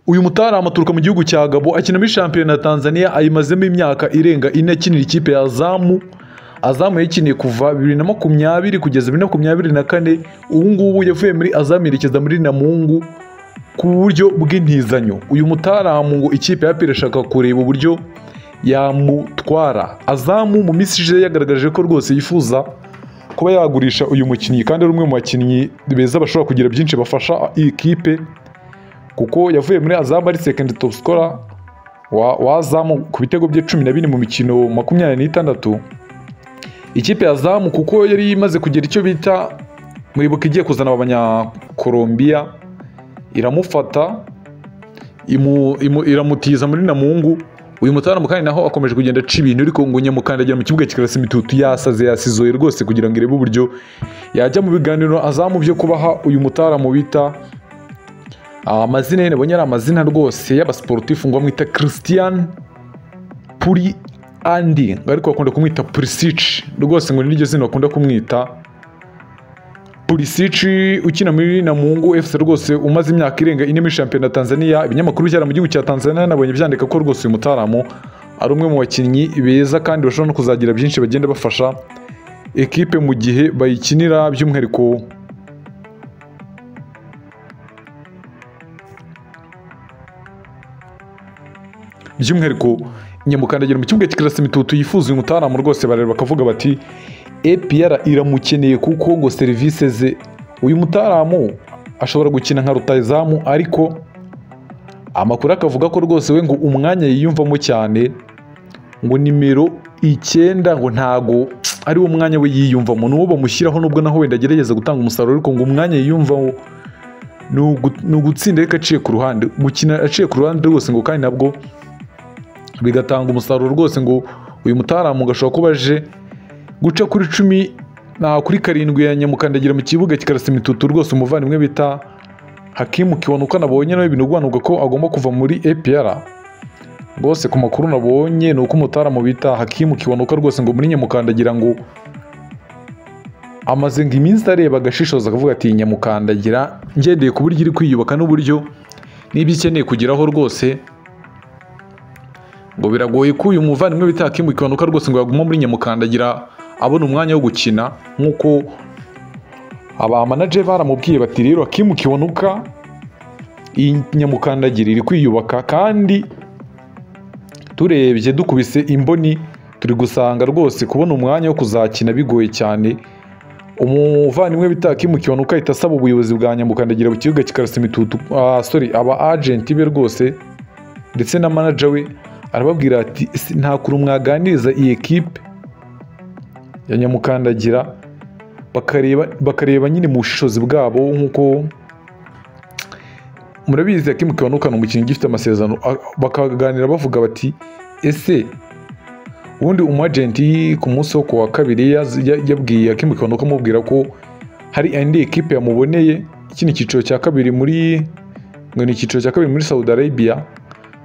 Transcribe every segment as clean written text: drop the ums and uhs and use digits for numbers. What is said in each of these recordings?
Uyu mutaramu aturuka mu gihugu cya Gabo, akina muri shampiyona ya Tanzania, ayimazemo imyaka irenga 4 akinira ikipe ya Azamu. Azamu yakiniye kuva 2020 kugeza 2024. Ubu ngubu yavuye muri Azamu yerekeza muri Namungu ku buryo bw'intizanyo. Uyu mutaramu ngo ikipe ya APR irashaka kureba uburyo yamutwara. Azamu mu minsi ishize yagaragaje ko rwose yifuza kuba yagurisha uyu mukinnyi, kandi ari umwe mu bakinnyi beza bashobora kugira byinshi bafasha iyi kipe, kuko yavuye muri Azamu ari second top scorer wa Azamu ku bitego bye 14 mu mikino 26. Ikipe ya Azamu kuko yari imaze kugera icyo bita muribuka igiye kuzana abanya-Colombia, iramufata iramutiza muri Namungu. Uyu mutaramu kandi naho akomeje kugenda aca ibintu, ariko ngo nyamukandagira mu kibuga kikarasa imitutu, yasaze yasizoye rwose kugira ngo irebe uburyo yajya mu biganiro Azamu byo kubaha uyu mutaramu bita amazina ye nabonye ari amazina rwose y'abasportifu, ngo bamwita Christian Puri Andi, ariko bakunda kumwita Pulisic rwose, ngo niryo zina bakunda kumwita Pulisic, ukina muri Namungu FC rwose, umaze imyaka irenga 4 muri shampiyona ya Tanzania. Ibinyamakuru byara mu gihugu cya Tanzania nabonye byandika ko rwose uyu mutaramu ari umwe mu bakinnyi beza kandi bashobora no kuzagira byinshi bagenda bafasha ekipe mu gihe bayikinira, by'umwihariko nyamukandagira mu kibuga kikarasa imitutu yifuza uyu mutaramu rwose. Bareba bakavuga bati APR iramukeneye kuko ngo serivisi ze, uyu mutaramu ashobora gukina nka rutahizamu, ariko amakuru akavuga ko rwose we ngo umwanya yiyumvamo cyane ngo nimero 9 ngo ntago ari wo mwanya we yiyumvamo, n'uwo bamushyiraho nubwo naho wenda agerageza gutanga umusaruro, ariko ngo umwanya yiyumvamo ni ugutsinda ariko aciye ku ruhande, gukina aciye ku ruhande rwose, ngo kandi nabwo bigatanga umusaruro rwose. Ngo uyu mutaramu gashobora kuba aje guca kuri 10 na kuri 7 ya nyamukandagira mu kibuga kikarasa imitutu rwose. Umuvandimwe bita Hakimu Kiwanuka nabonye nawe binugwanuka ko agomba kuva muri APR rwose. Ku makuru nabonye ni uko umutaramu bita Hakimu Kiwanuka rwose ngo muri nyamukandagira ngo amaze ngo iminsi areba agashishoza akavuga ati nyamukandagira ngendeye ku buryo iri kwiyubaka n'uburyo n'ibyo ikeneye kugeraho rwose, ngo biragoye ko uyu muvandimwe bita Hakimu Kiwanuka rwose ngo yaguma muri nyamukandagira abona umwanya wo gukina, nk'uko aba manager baramubwiye bati rero Hakimu Kiwanuka iyi nyamukandagira iri kwiyubaka, kandi turebye dukubise imboni turi gusanga rwose kubona umwanya wo kuzakina bigoye cyane. Umuvandimwe bita Hakimu Kiwanuka ahita asaba ubuyobozi bwa nyamukandagira mu kibuga kikarasa imitutu, aba agent be rwose ndetse na manager we, arababwira ati nta kuntu mwaganiriza iyi ekipe ya nyamukandagira bakareba nyine mu bushishozi bwabo, nkuko murabizi Hakimu Kiwanuka ni umukinnyi ugifite amasezerano, bakaganira bavuga bati ese ubundi umwagenti ku munsi wo kuwa kabiri yabwiye Hakimu Kiwanuka amubwira ko hari indi ekipe yamuboneye iki ni icyiciro cya kabiri muri ngo ni icyiciro cya kabiri muri Saudi Arabia,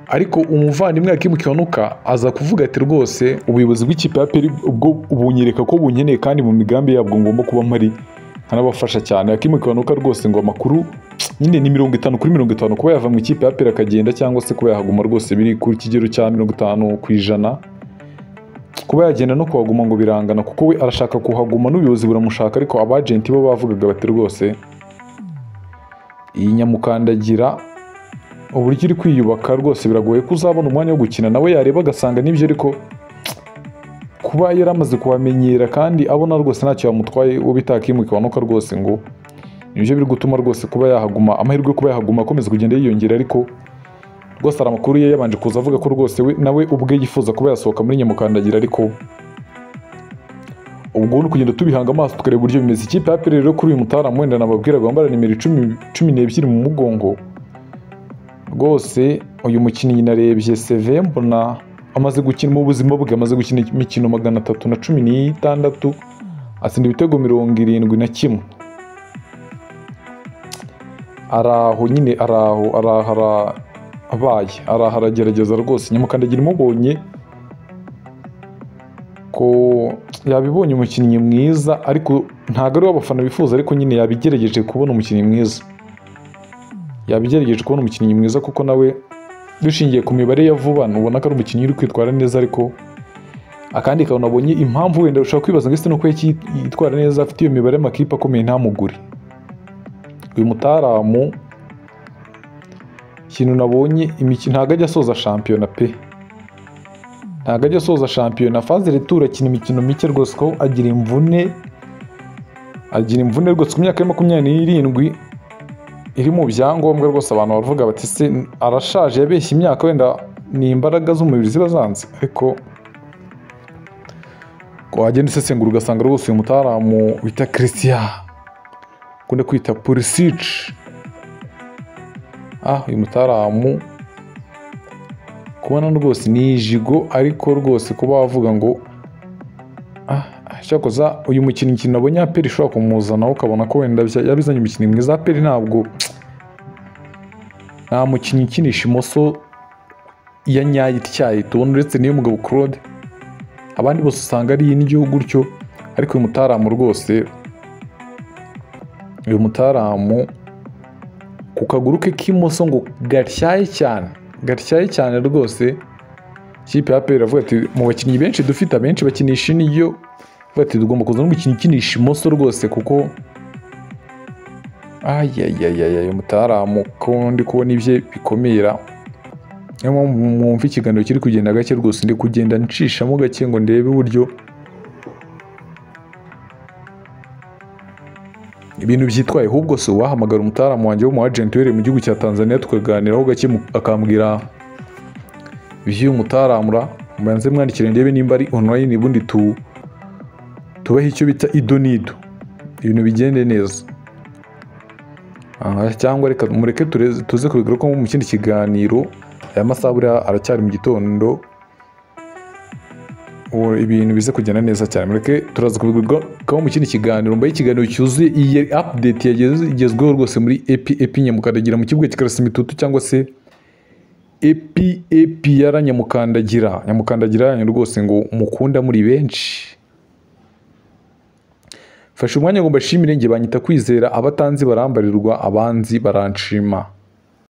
ariko umuvandimwe Hakimu Kiwanuka aza kuvuga ati rwose ubuyobozi bw'ikipe ya APR ubwo bunyereka ko bunkeneye kandi mu migambi yabwo ngomba kuba mpari nkanabafasha cyane. Hakimu Kiwanuka rwose ngo amakuru nyine ni 50 kuri 50 kuba yava mu ikipe ya APR akagenda cyangwa se kuba yahaguma rwose biri ku kigero cya 50%. Kuba yagenda no kuhaguma ngo birangana, kuko we arashaka kuhaguma n'ubuyobozi buramushaka, ariko abagenti bo bavugaga bati rwose iyi nyamukandagira uburyo iri kwiyubaka rwose biragoye ko uzabona umwanya wo gukina, nawe yareba agasanga nibyo, ariko kuba yaramaze kubamenyera kandi abona rwose ntacyo yamutwaye uwo bita Hakimu Kiwanuka rwose ngo nibyo biri gutuma rwose kuba yahaguma, amahirwe kuba yahaguma akomeza kugenda yiyongera. Ariko rwose hari amakuru ye yabanje kuza avuga ko rwose we nawe ubwe yifuza kuba yasohoka muri nyamukandagira, ariko ubwo ni kugenda tubihanga amaso tukareba uburyo bimeze. Ikipe ya APR rero kuri uyu mutaramu wenda nababwiraga wambara nimero 12 mu mugongo rwose, uyu mukinnyi narebye CV mbona amaze gukina mu buzima bwe, amaze gukina imikino 316 atsinda ibitego 71. Araho nyine araho arahara abaye araho aragerageza rwose. Nyamukandagira imubonye ko yabibonye umukinnyi mwiza, ariko ntago ari abafana bifuza, ariko nyine yabigerageje kubona umukinnyi mwiza. Yabigerageje kubona umukinnyi mwiza, kuko nawe dushingiye ku mibare ya vuba ubona ko ari umukinnyi uri kwitwara neza. Ariko akandi kantu nabonye, impamvu wenda ushobora kwibaza ngo ese nuko yitwara neza afite iyo mibare amakipe akomeye ntamugure uyu mutaramu, ikintu nabonye, imikino ntabwo ajya asoza shampiyona pe, ntabwo ajya asoza shampiyona. Phase retour akina imikino mike rwose, ko agira imvune, agira imvune rwose. Ku myaka ya 27 iri mu byangombwa rwose, abantu baravuga bati se arashaje, yabeshye imyaka, wenda ni imbaraga z'umubiri ziba zanze. Ariko wagenda usesengura ugasanga rwose uyu mutaramu bita Christian, ukunda kwita Pulisic, uyu mutaramu kubona rwose ni ijigo. Ariko rwose kuba wavuga ngo cyakoza uyu mukinnyi, ikintu nabonye APR ishobora kumuzanaho, ukabona ko wenda yabizanye umukinnyi mwiza. APR ntabwo, nta mukinnyi ukinisha imoso ya nyayo ityaye tubona uretse niyo mugabo Claude, abandi bose usanga ari indyo gutyo. Ariko uyu mutaramu rwose, uyu mutaramu ku kaguru ke k'imoso ngo gatyaye cyane, gatyaye cyane rwose. Ikipe ya APR iravuga ati mu bakinnyi benshi dufite, abenshi bakinisha indyo, ati tugomba kuzana umukinnyi ukinisha imoso rwose, kuko ayayayaya mutaramu ko ndi kubona ibye bikomera. Niyo mpamvu mwumva ikiganiro kiri kugenda gake rwose, ndi kugenda ncishamo gake ngo ndebe uburyo ibintu byitwaye. Ahubwo se uwahamagara umutaramu wanjye w'umu agent uherereye mu gihugu cya Tanzania tukaganiraho gake, akambwira iby'uyu mutaramura, mbanze mwandikire ndebe nimba ari online, ubundi tubahe icyo bita idonido, ibintu bigende neza. Cyangwa reka mureke tuze kubigarukaho mu kindi kiganiro. Aya masaha buriya aracyari mu gitondo, ibintu bize kugenda neza cyane. Mureke turaza kubigarukaho mu kindi kiganiro, mbaye ikiganiro cyuzuye iyi update yagezweho rwose muri epi Nyamukandagira mu kibuga kikarasa imitutu, cyangwa se epi yara Nyamukandagira, Nyamukandagira yanyu rwose ngo mukunda muri benshi. Fashe umwanya ngo mbashimire, njye banyita Kwizera, abatanzi barambarirwa, abanzi baranshima.